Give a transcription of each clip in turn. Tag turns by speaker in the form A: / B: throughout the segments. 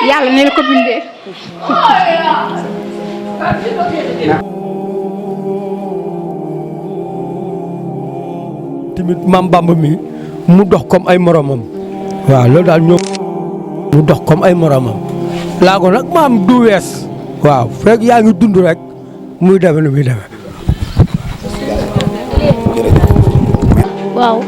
A: yàlla ne la ko bindee.
B: tamit Maam Bamba mi mu dox comme ay moromam waaw loolu daal ñoom mu dox comme ay moromam laa ko nag maam du wees waaw fekk yaa ngi dund rek muy deme ni muy deme
A: waaw.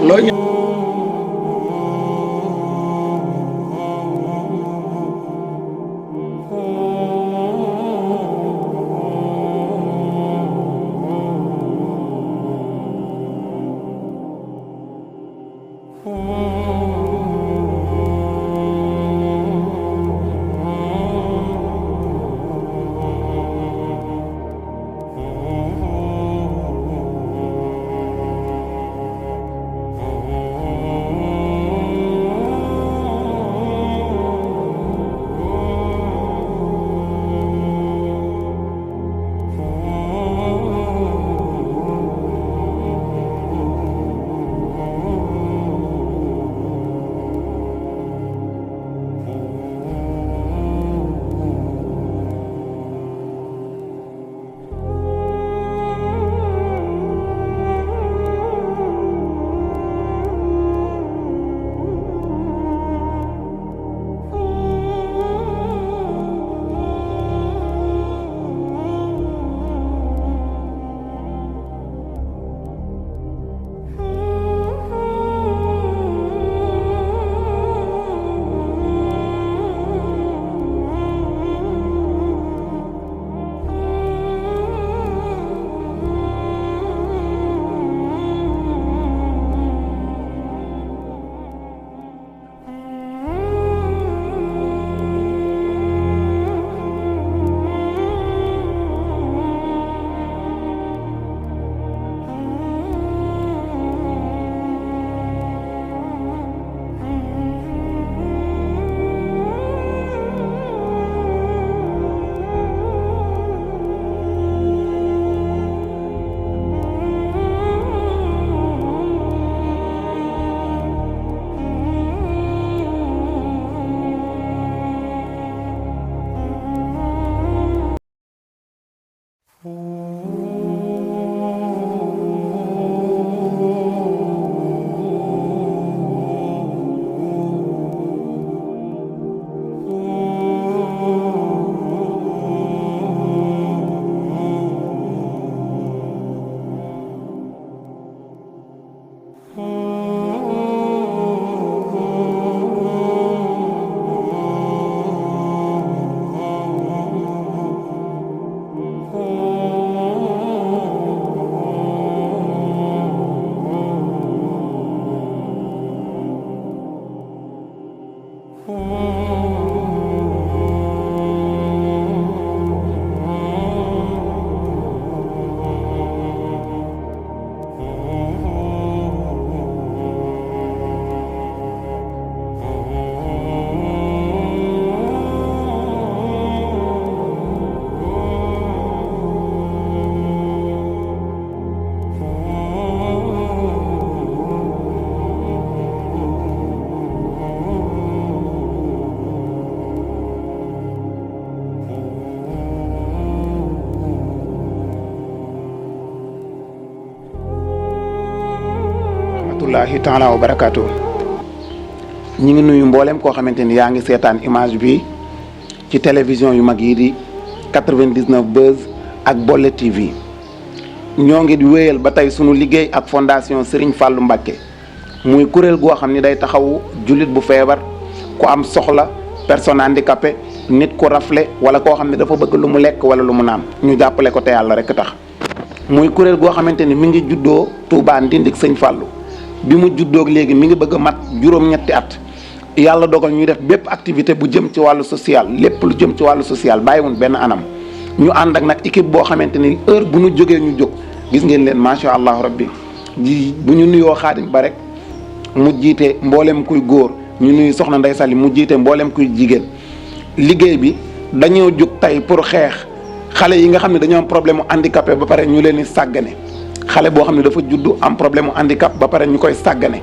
C: rahmatullahi taala wa barakaatu. ñi ngi nuyu mboolem koo xamante ni yaa ngi seetaan image bi ci télévision yu mag yi di 99 Buzz ak Bolle TV ñoo ngi di wéyal ba tey sunu liggéey ak fondation Serigne Fallou Mbacké muy kuréel goo xam ni day taxawu jullit bu feebar ku am soxla personne handicapé nit ku rafle wala koo xam ne dafa bëgg lu mu lekk wala lu mu naan ñu jàppale ko te yàlla rek tax muy kuréel goo xamante ni mi ngi juddoo Touba Ndindik Sëñ Fallou bi mu juddoog léegi mi ngi bëgg a mat juróom-ñetti at yàlla dogal ñuy def bépp activité bu jëm ci wàllu social lépp lu jëm ci wàllu social bàyyiwun benn anam ñu ànd ak nag équipe boo xamante ni heure bu ñu jógee ñu jóg gis ngeen leen macha allah rabbi bu ñu nuyoo Xaadim ba rek mu jiite mboolem kuy góor ñu nuyu soxna Ndey Sali mu jiite mboolem kuy jigéen liggéey bi dañoo jóg tey pour xeex xale yi nga xam ne dañoo am problème mu handicapé ba pare ñu leen di sàggane xale boo xam ne dafa juddu am problème mu handicap ba pare ñu koy sàggane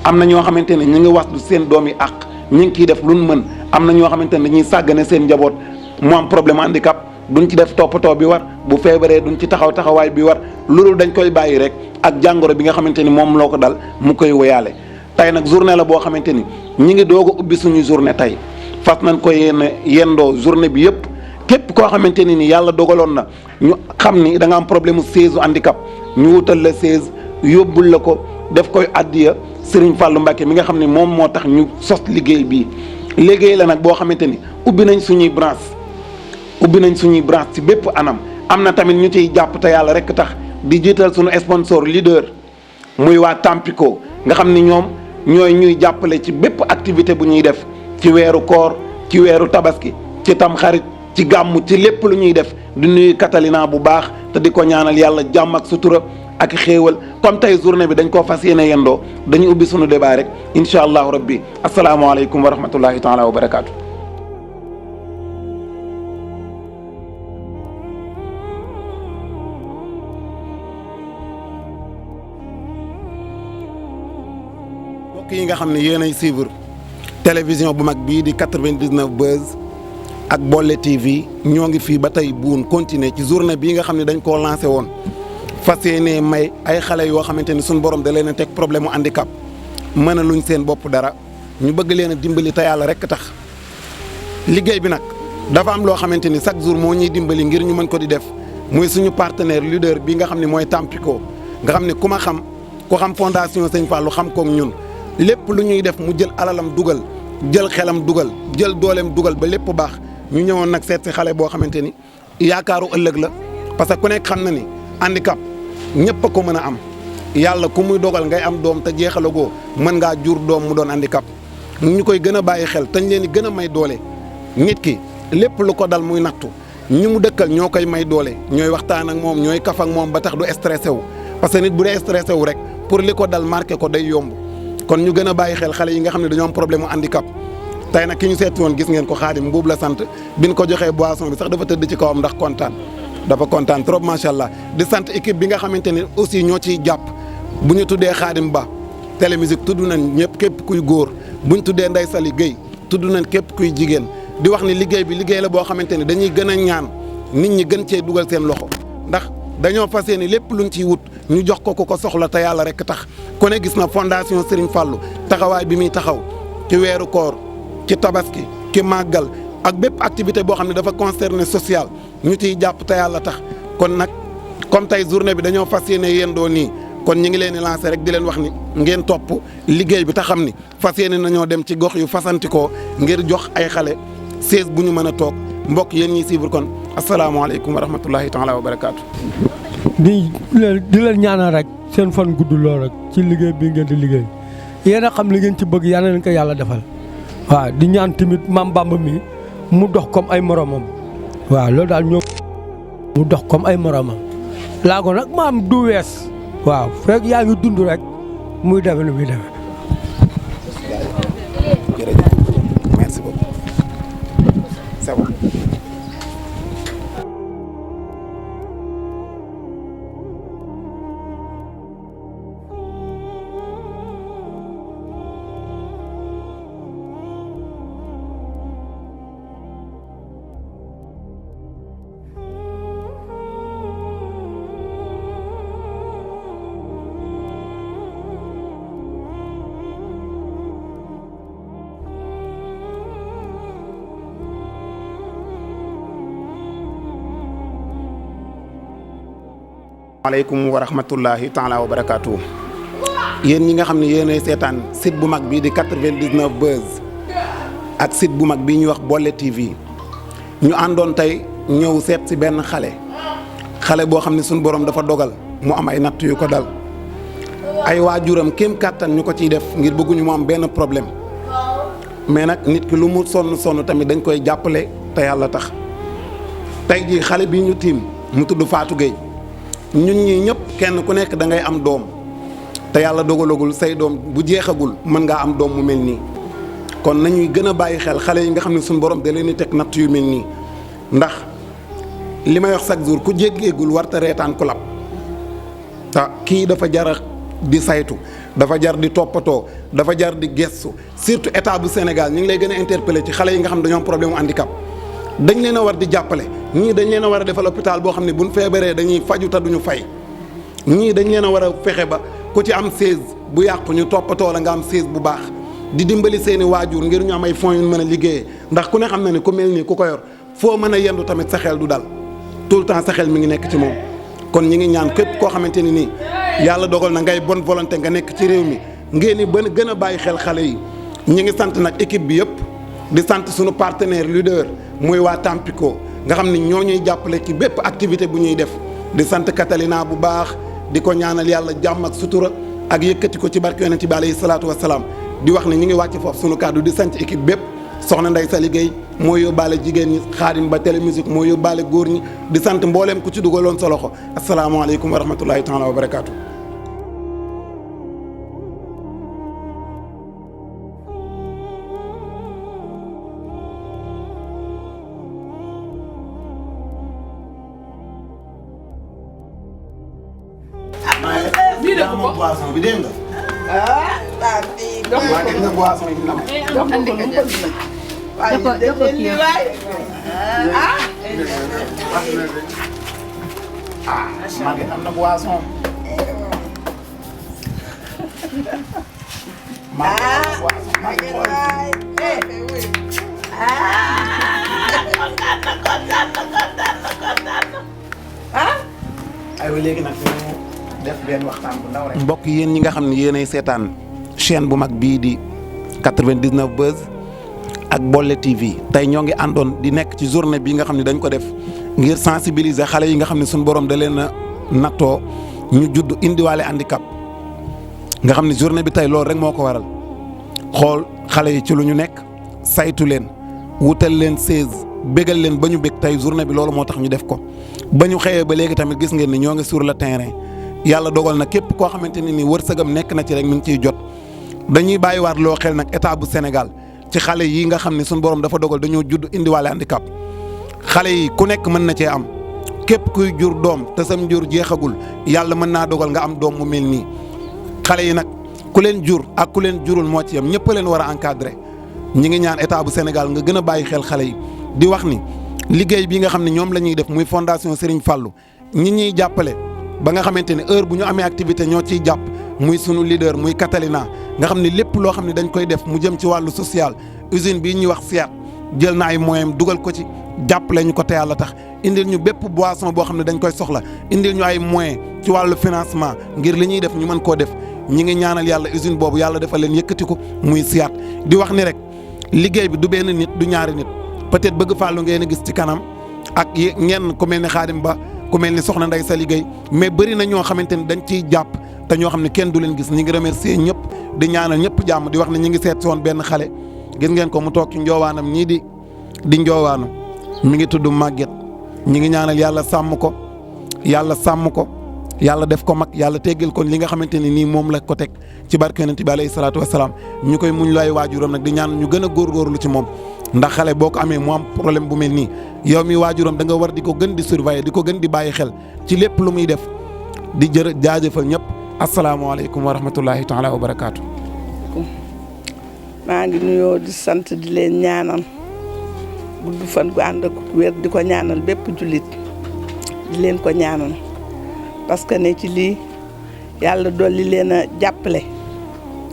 C: am na ñoo xamante ne ñu ngi was du seen doom yi àq ñu ngi ciy def lu mën am na ñoo xamante ne dañuy sàggane seen njaboot mu am problème handicap duñ ci def toppatoo bi war bu feebaree duñ ci taxawaay bi war loolu dañ koy bàyyi rek ak jàngoro bi nga xamante ni moom loo ko dal mu koy woyaale. tey nag journée la boo xamante ni ñi ngi doog a ubbi suñu journée tey fas nañ ko yendoo journée bi yëpp képp koo xamante ni yàlla dogaloon na ñu xam ni da nga am problème mu chaise handicap ñu wutal la chaise yóbbul la ko def koy addiya Serigne Fallou Mbacké mi nga xam ne moom moo tax ñu sos liggéey bii liggéey la nag boo xamante ni ubbi nañ suñuy branche ci bépp anam am na tamit ñu ciy jàpp te yàlla rek tax di jiital suñu sponsor leader muy waa Tampico nga xam ni ñoom ñooy ñuy jàppale ci bépp activité bu ñuy def ci weeru koor ci weeru tabaski ci tamxarit ci gàmmu ci lépp lu ñuy def di nuyu Catalina bu baax te di ko ñaanal yàlla jàmm ak sutura ak xéewal comme tey journée bi dañ koo fas yéene yendoo dañu ubbi sunu débat rek incha allahu rabbi asalaamaaleykum wa rahmatullahi taala wa barakaatu. mbokk yi nga xam ne yéen ay suivre télévision bu mag bii di 99 Buzz ak Bolle TV ñoo ngi fii ba tey buun continuer ci journée bii nga xam ne dañ koo lancé woon fas yéene may ay xale yoo xamante ni suñu borom da leen a teg problème mu handicap mën a luñ seen bopp dara ñu bëgg leen a dimbali te yàlla rek tax liggéey bi nag dafa am loo xamante ni chaque jour moo ñuy dimbali ngir ñu mën ko di def muy suñu partenaire leader bi nga xam ne mooy Tampico nga xam ne ku xam fondation Sëñ Fallou xam koog ñun lépp lu ñuy def mu jël alalam dugal jël xelam dugal jël dooleem dugal ba lépp baax ñu ñëwoon nag seet si xale boo xamante ni yaakaaru ëllëg la parce que ku nekk xam na ni handicap ñëpp a ko mën a am yàlla ku muy dogal ngay am doom te jeexalagoo mën ngaa jur doom mu doon handicap ñu koy gën a bàyyi xel te ñu leen di gën a may doole nit ki lépp lu ko dal muy nattu ñi mu dëkkal ñoo koy may doole ñooy waxtaan ak moom ñooy kaf ak moom ba tax du stressé wu parce que nit bu dee stressé wu rek pour li ko dal marqué ko day yomb kon ñu gën a bàyyi xel xale yi nga xam ne dañoo am problème mu handicap tey nag ki ñu seeti woon gis ngeen ko Xaadim Mbuub la sant biñ ko joxee boisson bi sax dafa tëdd ci kawam ndax kontaan dafa kontaan trop macha allah di sant équipe bi nga xamante ne aussi ñoo ciy jàpp bu ñu tuddee Xaadim Ba télémusique tudd nañ ñëpp képp kuy góor bu ñu tuddee Ndey Sali Guèye tudd nañ képp kuy jigéen di wax ni liggéey bi liggéey la boo xamante ne dañuy gën a ñaan nit ñi gën cee dugal seen loxo ndax dañoo fas yéene lépp luñ ciy wut ñu jox ko ko soxla te yàlla rek tax ku ne gis na fondation Serigne Fallou taxawaay bi muy taxaw ci weeru koor ci tabaski ci màggal ak bépp activité boo xam ne dafa concerné social ñu ciy jàpp te yàlla tax kon nag comme tey journée bi dañoo fas yéene yendoo nii kon ñu ngi leen di lancé rek di leen wax ni ngeen topp liggéey bi te xam ni fas yéene nañoo dem ci gox yu fasantikoo ngir jox ay xale siège bu ñu mën a toog mbokk yéen ñiy suivre kon asalaamaaleykum wa rahmatullahi taala wa barakaatu.
B: di leen ñaanal rek seen fan gudd lool rek ci liggéey bi ngeen di liggéey yéen a xam li ngeen ci bëgg yal na leen ko yàlla defal waaw di ñaan tamit Maam Bamba mi mu dox comme ay moromam waaw loolu daal ñoom mu dox comme ay moromam laago nag maam du wees waaw fekk yaa ngi dund rek muy defe nu muy defe.
C: jërëjëf merci beaucoup c'est bon. maaleykum wa rahmatullahi taala wa barakaatu. yéen ñi nga xam ne yéenay seetaan site bu mag bii di 99 Buzz ak site bu mag bii ñuy wax Bolle TV ñu àndoon tey ñëw seet si benn xale boo xam ne suñu borom dafa dogal mu am ay natt yu ko dal ay waajuram kéem kàttan ñu ko ciy def ngir bëgguñu mu am benn problème mais nag nit ki lu mu sonn tamit dañ koy jàppale te yàlla tax tey jii xale bi ñu tiim mu tudd Fatou Gueye ñun ñii ñëpp kenn ku nekk da ngay am doom te yàlla dogalagul say doom bu jeexagul mën ngaa am doom mu mel nii kon nañuy gën a bàyyi xel xale yi nga xam ne suñu borom da leen di teg natt yu mel nii ndax li may wax chaque jour ku jéggeegul warta reetaan ku lab te kii dafa jara di saytu
A: dafa jar di toppatoo dafa jar di gestu surtout état bu Sénégal ñu ngi lay gën a interpeller ci xale yi nga xam dañoo am problème mu handicap dañ leen a war di jàppale ñii dañ leen a war a defal hôpital boo xam ne buñ feebaree dañuy faju te duñu fay ñii dañ leen a war a fexe ba ku ci am chaise bu yàqu ñu toppatoo la nga am chaise bu baax di dimbali seeni waajur ngir ñu am ay fonds yu mën a liggéeyee ndax ku ne xam na ne ku mel nii ku ko yor foo mën a yendu tamit sa xel du dal tout le temps sa xel mi ngi nekk ci moom kon ñi ngi ñaan képp koo xamante ni nii yàlla dogal na ngay bonne volonté nga nekk ci réew mi ngeen ni gën a bàyyi xel xale yi ñi ngi sant nag équipe bi yëpp di sant suñu partenaire leader muy waa Tampico nga xam ni ñoo ñuy jàppale ci bépp activité bu ñuy def di sant Catalina bu baax di ko ñaanal yàlla jàmm ak sutura ak yëkkati ko ci barke yonent bi alayhi salaatu wasalaam di wax ne ñu ngi wàcc foofu sunu kàddu di sant équipe bépp soxna Ndeye Sa liggéey moo yóbbaale jigéen ñi Xaadim ba télémusique moo yóbbaale góor ñi di sant mbooleem ku ci dugaloon sa loxo asalaamaaleykum wa rahmatullahi taala wa barakaatu.
D: bii de ko
A: boisson bi dégg nga. waa gis nga boisson yi dina maa ngi am na boisson. aywa léegi nag ñu def benn waxtaan bu ndaw rek. mbokk yéen ñi nga xam ne yéenay seetaan chaîne bu mag bii di 99 Buzz ak Bolle TV tey ñoo ngi àndoon di nekk ci journée bi nga xam ne dañ ko def ngir sensibiliser xale yi nga xam ne suñu borom da leen a nattoo ñu judd indiwaale handicap nga xam ne journée bi tey loolu rek moo ko waral xool xale yi ci lu ñu nekk saytu leen wutal leen 16 bégal leen ba ñu bég tey journée bi loolu moo tax ñu def ko ba ñu xëyee ba léegi tamit gis ngeen ni ñoo ngi sur le terrain yàlla dogal na képp koo xamante ne ni wërsëgam nekk na ci rek mi ngi ciy jot dañuy bàyyiwaat loo xel nag état bu Sénégal ci xale yi nga xam ne suñu borom dafa dogal dañoo judd indiwaale handicap xale yi ku nekk mën na cee am képp kuy jur doom te sam jur jeexagul yàlla mën naa dogal nga am doom mu mel nii xale yi nag ku leen jur ak ku leen jurul moo ci yam ñëpp leen war a encadrer ñi ngi ñaan état bu Sénégal nga gën a bàyyi xel xale yi di wax ni liggéey bi nga xam ne ñoom la ñuy def muy fondation Serigne Fallou ñi ñuy jàppale ba nga xamante ne heure bu ñu amee activité ñoo ciy jàpp muy sunu leader muy Catalina nga xam ne lépp loo xam ne dañ koy def mu jëm ci wàllu social usine bii ñuy wax SIAT jël na ay moyens dugal ko ci jàppale ñu ko te yàlla tax indil ñu bépp boisson boo xam ne dañ koy soxla indil ñu ay moyens ci wàllu financement ngir li ñuy def ñu mën koo def ñi ngi ñaanal yàlla usine boobu yàlla defal leen yëkkati ko muy SIAT di wax ni rek liggéey bi du benn nit du ñaari nit peut-être bëgg Fallou ngeen a gis ci kanam ak ñenn ku mel ni Xaadim Ba ku mel ni soxna Ndeye Sa liggéey mais bëri na ñoo xamante ni dañ ciy jàpp te ñoo xam ne kenn du leen gis ñi ngi remercier ñëpp di ñaanal ñëpp jàmm di wax ne ñi ngi seet si woon benn xale gis ngeen ko mu toog ci njoowaanam ñii di njoowaanu mi ngi tudd Maguette ñi ngi ñaanal yàlla sàmm ko yàlla def ko mag yàlla teggil kon li nga xamante ni nii moom la ko teg ci barke yonent bi alayhi salaatu wasalaam ñu koy muñ lay waajuram nag di ñaan ñu gën a góorgóorlu ci moom ndax xale boo ko amee mu am problème bu mel nii yow mi waajuram da nga war di ko gën di surveiller di ko gën di bàyyi xel ci lépp lu muy def di jaajëfal ñëpp asalaamaaleykum wa rahmatullahi taala wa barakaatu.
E: maa ngi nuyoo di sant di leen ñaanal gudd fan gu ànd ak wér di ko ñaanal bépp jullit di leen ko ñaanal parce que ne ci lii yàlla dolli leen a jàppale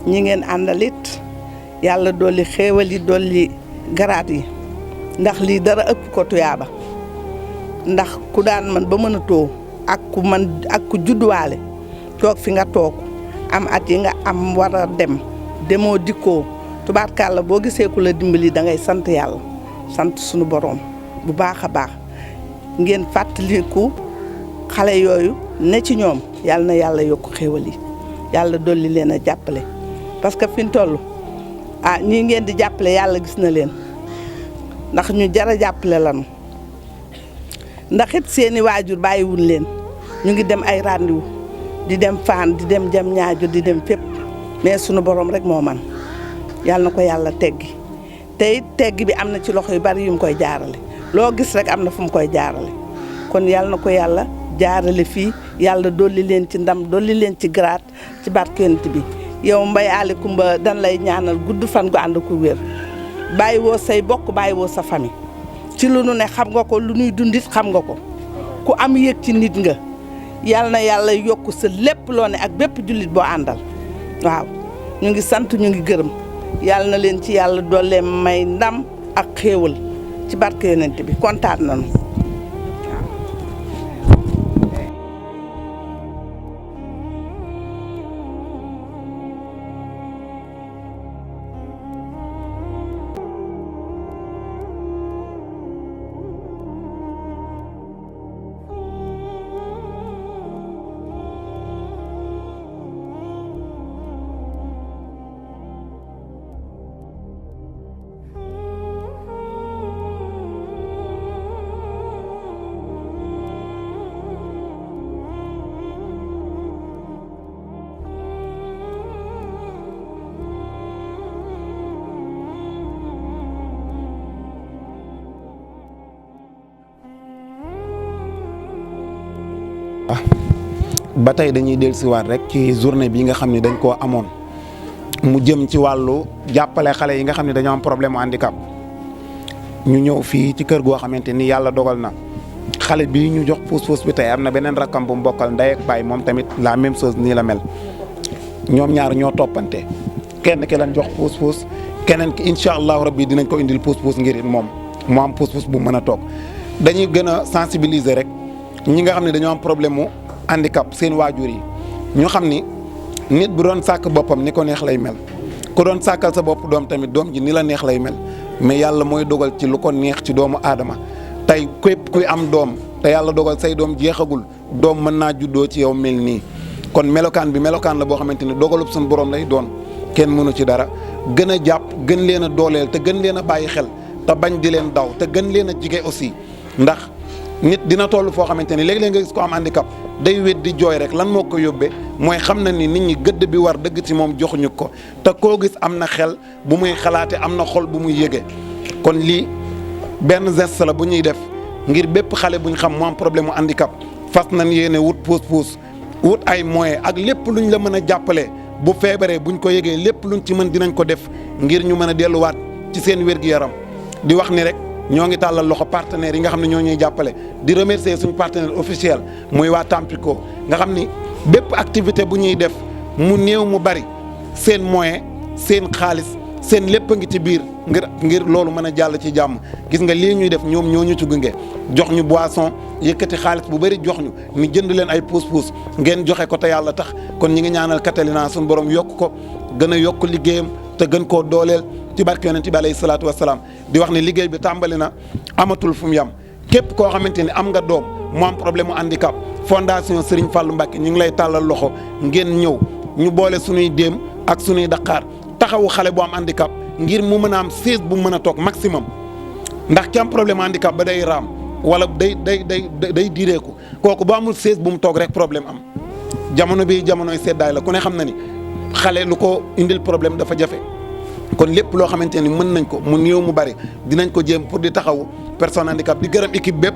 E: ñi ngeen àndalit yàlla dolli xéewal yi dolli garaat yi ndax lii dara ëpp ko tuyaaba ndax ku daan man ba mën a too ak ku judduwaale toog fi nga toog am at yi nga am war a demoo dikkoo tubaarkàlla boo gisee ku la dimbali da ngay sant yàlla sant sunu borom bu baax a baax ngeen fàttaliku xale yooyu ne ci ñoom yàlla na yàlla yokk xéewal yi yàlla dolli leen a jàppale parce que fi ñu toll ñii ngeen di jàppale yàlla gis na leen ndax ñu jar a jàppale lanu ndax it seeni waajur bàyyiwuñ leen ñu ngi dem ay rendez-vous di dem Fann di dem jam ñaajo di dem fépp mais sunu borom rek moo man yàlla na ko yàlla teggi te it teggi bi am na ci loxo yu bari yu mu koy jaarale loo gis rek am na fu mu koy jaarale kon yàlla na ko yàlla jaarale fii yàlla dolli leen ci ndam dolli leen ci grade ci barke Yonent bi yow Mbaye Ali Coumba dan lay ñaanal gudd fan gu ànd ku wér bàyyi woo say bokk bàyyi woo sa famille ci lu nu ne xam nga ko lu nuy dundit xam nga ko ku am yëg ci nit nga yal na yàlla yokk sa lépp loo ne ak bépp jullit boo àndal waaw ñu ngi sant ñu ngi gërëm yal na leen ci yàlla doole may ndam ak xéewal ci barke yonent bi kontaan nañu
C: ba tey dañuy dellusiwaat rek ci journée bi nga xam ne dañ koo amoon mu jëm ci wàllu jàppale xale yi nga xam ne dañoo am problème mu handicap ñu ñëw fii ci kër goo xamante ni yàlla dogal na xale bii ñu jox pousse-pousse bi tey am na beneen rakkam bu mu bokkal ndey ak baay moom tamit la même chose nii la mel ñoom ñaar ñoo toppante kenn ki lañ jox pousse-pousse keneen ki incha allahu rabbi dinañ ko indil pousse-pousse ngir moom mu am pousse-pousse bu mën a toog dañuy gën a sensibiliser rek ñi nga xam ne dañoo am problème mu handicap seen waajur yi ñu xam ni nit bu doon sàkk boppam ni ko neex lay mel ku doon sàkkal sa bopp doom tamit doom ji ni la neex lay mel mais yàlla mooy dogal ci lu ko neex ci doomu aadama tey képp kuy am doom te yàlla dogal say doom jeexagul doom mën naa juddoo ci yow mel nii kon melokaan bi melokaan la boo xamante ni dogalub suñu borom lay doon kenn mënu ci dara gën a jàpp gën leen a dooleel te gën leen a bàyyi xel te bañ di leen daw te gën leen a jige aussi ndax nit dina toll foo xamante ni léeg-léeg nga gis ko am handicap day wét di jooy rek lan moo ko yóbbee mooy xam na ni nit ñi gëdd bi war dëgg ci moom joxuñu ko te koo gis am na xel bu muy xalaate am na xol bu muy yëge kon lii benn geste la bu ñuy def ngir bépp xale bu ñu xam mu am problème mu handicap fas nañ yéene wut pousse-pousse wut ay moyens ak lépp luñ la mën a jàppale bu feebaree buñ ko yëgee lépp luñ ci mën dinañ ko def ngir ñu mën a delluwaat ci seen wér-gu-yaram di wax ni rek ñoo ngi tàllal loxo partenaires yi nga xam ne ñoo ñuy jàppale di remercier suñu partenaire officiel muy waa Tampico nga xam ni bépp activité bu ñuy def mu néew mu bari seen moyen seen xaalis seen lépp a ngi ci biir ngir loolu mën a jàll ci jàmm gis nga lii ñuy def ñoom ñoo ñu ci gunge jox ñu boisson yëkkati xaalis bu bëri jox ñu ni jënd leen ay pousse-pousse ngeen joxe ko te yàlla tax kon ñi ngi ñaanal Catalina suñu borom yokk ko gën a yokk liggéeyam te gën koo dooleel ci barke yonent bi alayhi salaatu wasalaam di wax ne liggéey bi tàmbali na amatul fu mu yam képp koo xamante ni am nga doom mu am problème mu handicap fondation Serigne Fallou Mbacké ñu ngi lay tàllal loxo ngeen ñëw ñu boole suñuy déem ak suñuy daqaar taxawu xale bu am handicap ngir mu mën a am 16 bu mën a toog maximum ndax ki am problème handicap ba day raam wala day direeku kooku bu amul 16 bu mu toog rek problème am jamono bi jamonoy seddaay la ku ne xam na ni xale lu ko indil problème dafa jafe kon lépp loo xamante ni mën nañ ko mu néew mu bari dinañ ko jéem pour di taxawu personne handicap di gërëm équipe bépp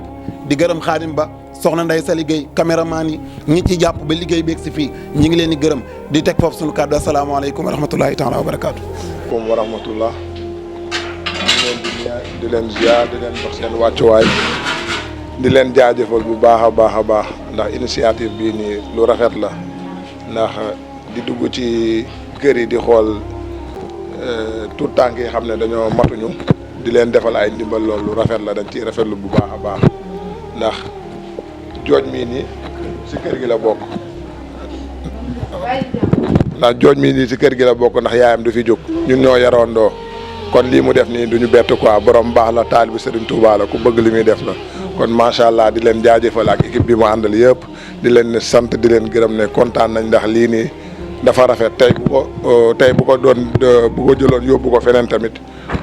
C: di gërëm Xaadim Ba soxna Ndeye sa liggéey caméraman yi ñi ci jàpp ba liggéey beeg si fii ñi ngi leen di gërëm di teg foofu suñu kàddu asalaamaaleykum wa rahmatulahi taala wa barakaatu.
F: comme wa rahmatullah di leen ziar di leen jox seen wàccuwaay di leen jaajëfal bu baax a baax a baax ndax initiative bii nii lu rafet la ndax di dugg ci kër yi di xool tout tànk yi xam ne dañoo matuñu di leen defal ay ndimbal loolu lu rafet la dañ ciy rafetlu bu baax a baax ndax jooj mii nii si kër gi la bokk si kër gi la bokk ndax yaayam du fi jóg ñun ñoo yaroondoo kon lii mu def nii duñu bett quoi borom baax la taalibu Serigne Touba la ku bëgg li muy def la kon macha allah di leen jaajëfal ak équipe bi mu àndal yëpp di leen sant di leen gërëm ne kontaan nañ ndax lii nii dafa rafet tey bu ko jëloon yóbbu ko feneen tamit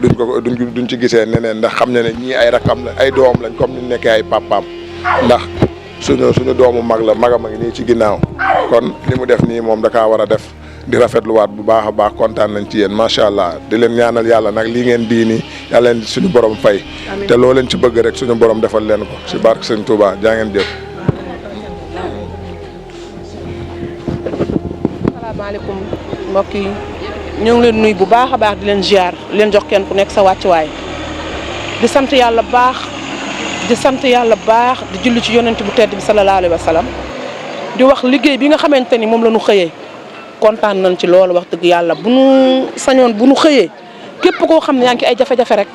F: duñ ci gisee neneen ndax xam ne ñii ay rakam la ay doom lañ comme ni nekkee ay papaam ndax suñu doomu mag la magam a ngi nii ci ginnaaw kon li mu def nii moom dakaa war a def di rafetluwaat bu baax a baax kontaan nañ ci yéen macha allah di leen ñaanal yàlla nag lii ngeen di nii yàlla leen suñu borom fay te loo leen ci bëgg rek suñu borom defal leen ko si barke Sëñ Touba jaa ngeen jëf.
G: asalaamaaleykum mbokk yi ñoo ngi leen nuyu bu baax a baax di leen ziar di leen jox kenn ku nekk sa wàccuwaay di sant yàlla baax di julli ci yonent bu tedd bi sallallahu alayhi wa sallam di wax liggéey bi nga xamante ni moom la ñu xëyee kontaan nañ ci loolu wax dëgg yàlla bu nu sañoon bu nu xëyee képp koo xam ne yaa ngi ay jafe-jafe rek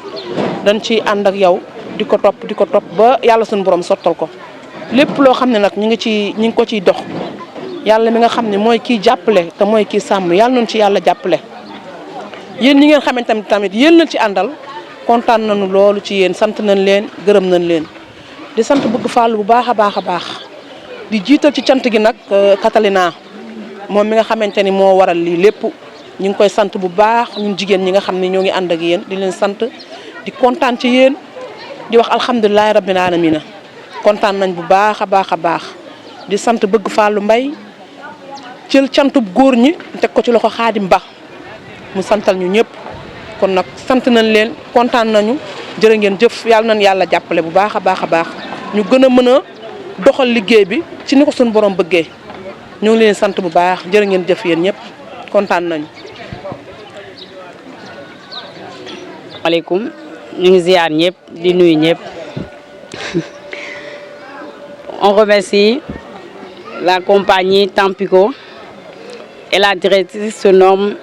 G: dañ ciy ànd ak yow di ko topp ba yàlla suñu borom sottal ko lépp loo xam ne nag ñi ngi ko ciy dox yàlla mi nga xam ne mooy kii jàppale te mooy kii sàmm yàlla nañu ci yàlla jàppale yéen ñi ngeen xamante tamit yéen nañ ci àndal kontaan nañu loolu ci yéen sant nañ leen gërëm nañ leen di sant bëgg Fallou bu baax a baax di jiital ci cant gi nag Catalina moom mi nga xamante ni moo waral lii lépp ñu ngi koy sant bu baax ñun jigéen ñi nga xam ne ñoo ngi ànd ak yéen di leen sant di kontaan ci yéen di wax alhamdulilahi rabbil alamina kontaan nañ bu baax a baax di sant bëgg Fallou Mbaye jël cantub góor ñi teg ko ci loxo Xaadim Ba mu santal ñu ñëpp kon nag sant nañ leen kontaan nañu jërë ngeen jëf yàlla nañ yàlla jàppale bu baax a baax ñu gën a mën a doxal liggéey bi ci ni ko suñu borom bëggee ñoo ngi leen sant bu baax jërë ngeen jëf yéen ñëpp kontaan nañu.
H: maaleykum ñu ngi ziar ñëpp di nuyu ñëpp on remercie la compagnie Tampico et la directrice se nomme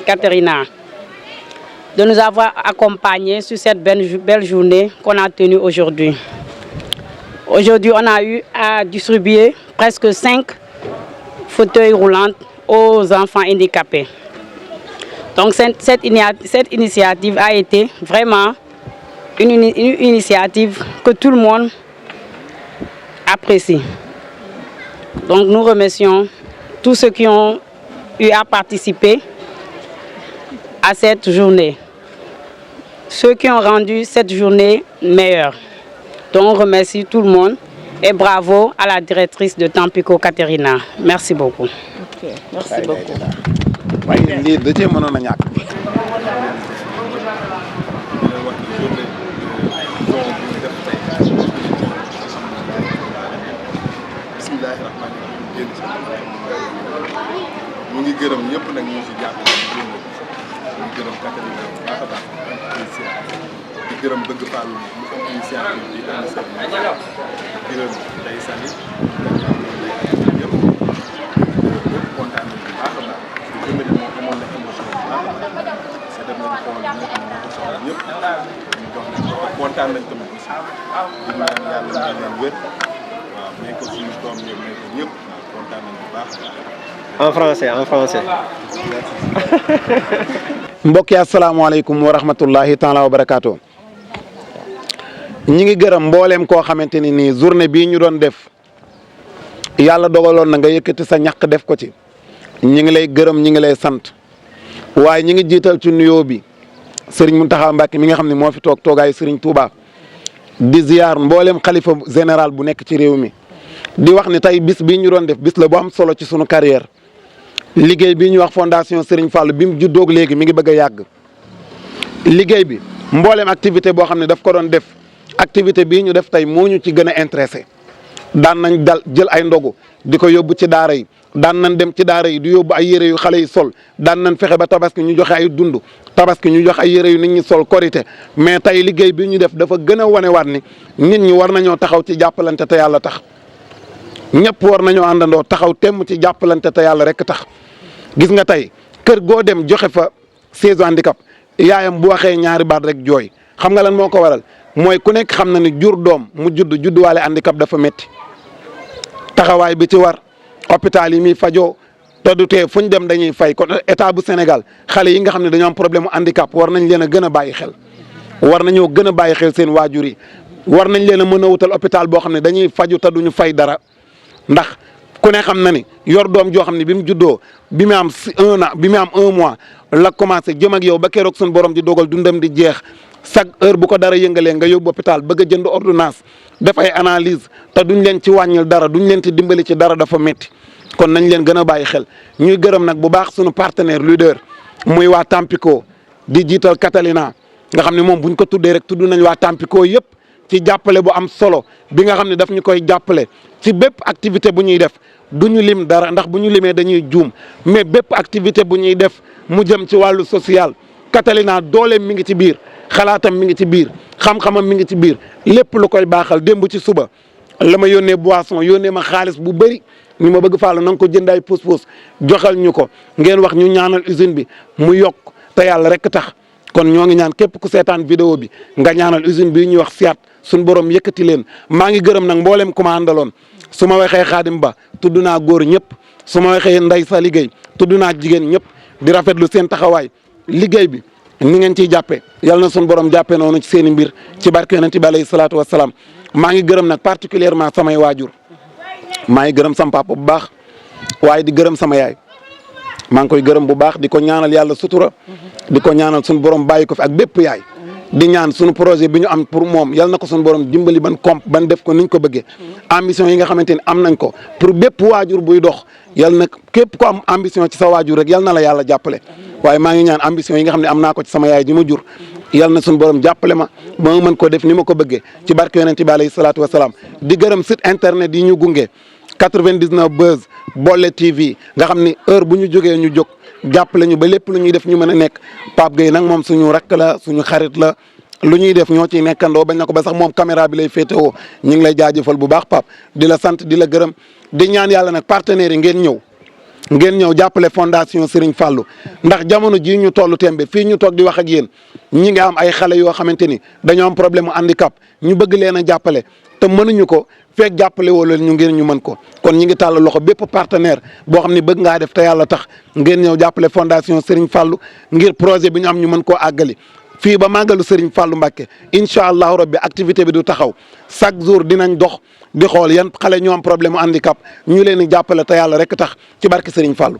H: Caterina de nous avoir accompagnés sur cette belle journée qu'on a tenue aujourd'hui. Aujourd'hui, on a eu à distribuer presque 5 fauteuils roulants aux enfants handicapés. Donc cette initiative a été vraiment une initiative que tout le monde apprécie. Donc nous remercions tous ceux qui ont eu à participer à cette journée. Ceux qui ont rendu cette journée meilleure. Donc on remercie tout le monde et bravo à la directrice de Tampico, Caterina. Merci beaucoup.
G: Ok, merci beaucoup.
A: waaye lii da cee mënoon a ñàkk.
F: bismillahi rahmaani rahim ñu ngi gërëm ñëpp nag ñu si jàpp ñu ngi gërëm Catalina bu baax a baax di gërëm bëgg Fallou mu am initiative bi di gërëm day sani yëpp kontaan nañ bu baax a baax di gërëm ne moom amoon na émotion bu baax a baax parce que dem nañ xool ñi nga xam ne ko soxla ñëpp ñu jox nañ ko kontaan nañ tamit aussi di ñaan yàlla may leen wér waaw may ko suñu doom ñëpp may ko ñëpp kontaan nañ bu baax a baax.
I: En français.
A: mbokk yi asalaamaaleykum wa rahmatullahi taala wa barakaatu. ñi ngi gërëm mbooleem koo xamante ni nii journée bii ñu doon def yàlla dogaloon na nga yëkkati sa ñaq def ko ci. ñi ngi lay gërëm ñi ngi lay sant waaye ñi ngi jiital ci nuyoo bi Serigne Mountakha Mbacké mi nga xam ne moo fi toog toogaayu Serigne Touba di ziar mbooleem xalifa général bu nekk ci réew mi. di wax ni tey bis bii ñu doon def bis la bu am solo ci sunu carrière liggéey bii ñu wax fondation Serigne Fallou bi mu juddoog léegi mi ngi bëgg a yàgg liggéey bi mbooleem activité boo xam ne daf ko doon def activité bii ñu def tey moo ñu ci gën a intéressé daan nañ dal jël ay ndogu di ko yóbbu ci daara yi daan nañ dem ci daara yi di yóbbu ay yére yu xale yi sol daan nañ fexe ba tabaski ñu joxe ay dund tabaski ñu joxe ay yére yu nit ñi sol korité mais tey liggéey bi ñu def dafa gën a wanewaat ni nit ñi war nañoo taxaw ci jàppalante te yàlla tax ñëpp war nañoo àndandoo taxaw temm ci jàppalante te yàlla rek tax gis nga tey kër goo dem joxe fa 16 handicap yaayam bu waxee ñaari baat rek jooy xam nga lan moo ko waral mooy ku nekk xam na ni jur doom mu judduwaale handicap dafa métti taxawaay bi ci war hôpital yi muy fajoo te du tee fu ñu dem dañuy fay kon état bu Sénégal xale yi nga xam ne dañoo am problème mu handicap war nañ leen a gën a bàyyi xel war nañoo gën a bàyyi xel seen waajur yi war nañ leen a mën a wutal hôpital boo xam ne dañuy faju te duñu fay dara. ndax ku ne xam na ni yor doom joo xam ne bi mu juddoo bi mu am 1 an bi mu am 1 mois la commencé jëm ak yow ba keroog suñu borom di dogal dundam di jeex chaque heure bu ko dara yëngalee nga yóbbu hôpital bëgg a jënd ordonnance def ay analyse te duñ leen ci wàññil dara duñ leen ci dimbali ci dara dafa métti kon nañ leen gën a bàyyi xel ñuy gërëm nag bu baax suñu partenaire leader muy waa Tampico di jiital Catalina nga xam ne moom buñ ko tuddee rek tudd nañ waa Tampico yëpp ci jàppale bu am solo bi nga xam ne daf ñu koy jàppale ci bépp activité bu ñuy def du ñu lim dara ndax bu ñu limee dañuy juum mais bépp activité bu ñuy def mu jëm ci wàllu social Catalina dooleem mi ngi ci biir xalaatam mi ngi ci biir xam-xamam mi ngi ci biir lépp lu koy baaxal démb ci suba la ma yónnee boisson yónnee ma xaalis bu bëri ni ma bëgg Fallou na nga ko jëndaay pousse-pousse joxal ñu ko ngeen wax ñu ñaanal usine bi mu yokk te yàlla rek tax kon ñoo ngi ñaan képp ku seetaan vidéo bi nga ñaanal usine bi ñuy wax SIAT suñu borom yëkkati leen maa ngi gërëm nag mboolem ku ma àndaloon su ma waxee Xaadim Ba tudd naa góor ñëpp su ma waxee Ndey Sa liggéey tudd naa jigéen ñëpp di rafetlu seen taxawaay liggéey bi ni ngeen ciy jàppee yàlla na suñu borom jàppee noonu ci seen i mbir ci barke yonent bi alayhi salaatu wa salaam maa ngi gërëm nag particulièrement samay waajur maa ngi gërëm sama papa bu baax waaye di gërëm sama yaay maa ngi koy gërëm bu baax di ko ñaanal yàlla sutura di ko ñaanal suñu borom bàyyi ko fi ak bépp yaay di ñaan suñu projet bi ñu am pour moom yal na ko suñu borom dimbali ban ban def ko niñ ko bëggee ambition yi nga xamante ni am nañ ko pour bépp waajur buy dox yal na képp ko am ambition ci sa waajur rek yal na la yàlla jàppale waaye maa ngi ñaan ambition yi nga xam ne am naa ko ci sama yaay ji ma jur yal na suñu borom jàppale ma ba ma mën ko def ni ma ko bëggee ci barke yonent bi alayhi salaatu wa salaam di gërëm site internet yi ñu gunge 99 Buzz Bolle TV nga xam ni heure bu ñu jógee ñu jóg jàppale ñu ba lépp lu ñuy def ñu mën a nekk Pape Gueye nag moom suñu rakk la suñu xarit la lu ñuy def ñoo ciy nekkandoo bañ na ko ba sax moom caméra bi lay féetewoo ñu ngi lay jaajëfal bu baax Pape di la sant di la gërëm di ñaan yàlla nag partenaires yi ngeen ñëw jàppale fondation Serigne Fallou ndax jamono jii ñu tollu tembe fii ñu toog di wax ak yéen ñi nga am ay xale yoo xamante ni dañoo am problème mu handicap ñu bëgg leen a jàppale te mënuñu ko fekk jàppale woo leen ñu ngir ñu mën ko kon ñi ngi tàll loxo bépp partenaire boo xam ne bëgg ngaa def te yàlla tax ngeen ñëw jàppale fondation Serigne Fallou ngir projet bi ñu am ñu mën koo àggali fii ba màggalu Serigne Fallou Mbacké incha allahu rabbi activité bi du taxaw chaque jour dinañ dox di xool yan xale ñoo am problème mu handicap ñu leen di jàppale te yàlla rek tax ci barke Serigne Fallou.